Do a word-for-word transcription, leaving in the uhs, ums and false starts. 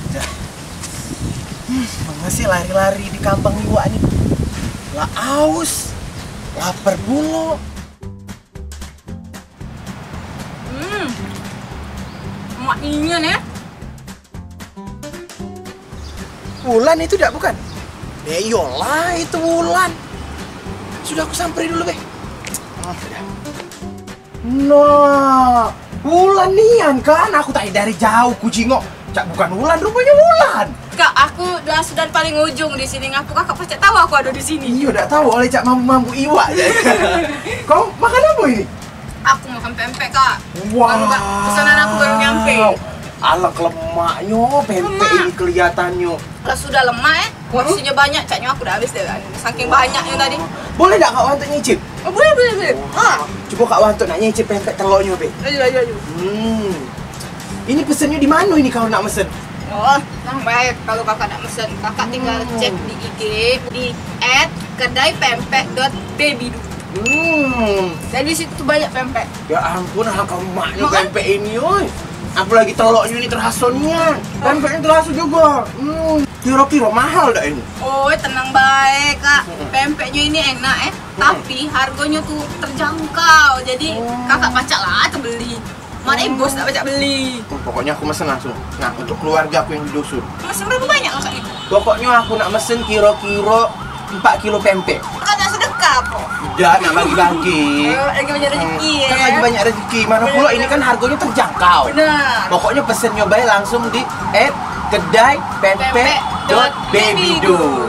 Dah. Hmm, mengesi lari-lari di kambang iwak ni. Lah aus, lapar pulo. Hmm. Mak ingin eh. Wulan itu dak bukan? Ya iyalah itu Wulan. Sudah aku samperin dulu be. Ah, sudah. Nah, Wulan nian kan? Aku tadi dari jauh ku jingok. Cak bukan Wulan, rupanya Wulan. Kak, aku dah sudah paling ujung di sini. Ngapo kakak pacak tahu aku ada di sini? Iyo, dak tahu oleh cak mambu-mambu iwak je. Kau makan apa ini? Aku makan pempek, Kak. Wah. Baru, Kak, pesanan aku baru nyampe. Alak lemaknyo pempek ini kelihatannya. Kalau sudah lemak eh, porsinya banyak, caknya aku dah habis deh kan. Saking banyaknya tadi. Boleh dak kak Wantuk nyicip? Oh, boleh, boleh, boleh. Ah. Coba kak Wantuk nak nyicip pempek teloknya be. Ayo, ayo, ayo. Hmm. Ini pesennya di mana ini kalau nak mesen? Oh, nah baik kalau kakak nak mesen, kakak tinggal cek di I G di at kedai pempek dot baby do. Hmm. Jadi situ tuh banyak pempek. Ya ampun, alak lemaknya pempek ini, oi. Apalagi teloknya ini terasa nian. Pempeknya terasa juga. Hmm. Kira-kira mahal dak ini? Oh, tenang baik, Kak. Pempeknya ini enak eh. Tapi harganya tuh terjangkau. Jadi kakak pacak lah terbeli. Mana bos tak pacak beli. Pokoknya aku mesen langsung. Nah, untuk keluarga aku yang di dusun. Mesen berapa banyak kakak ni? Pokoknya aku nak mesen kira-kira empat kilo pempek. Kakak nak sedekah apa? Dak, nak bagi-bagi. Oh, lagi banyak rezeki ya. Kan lagi banyak rezeki. Mana pula ini kan harganya terjangkau. Benar. Pokoknya pesennya baik langsung di at kedai pempek dot baby do.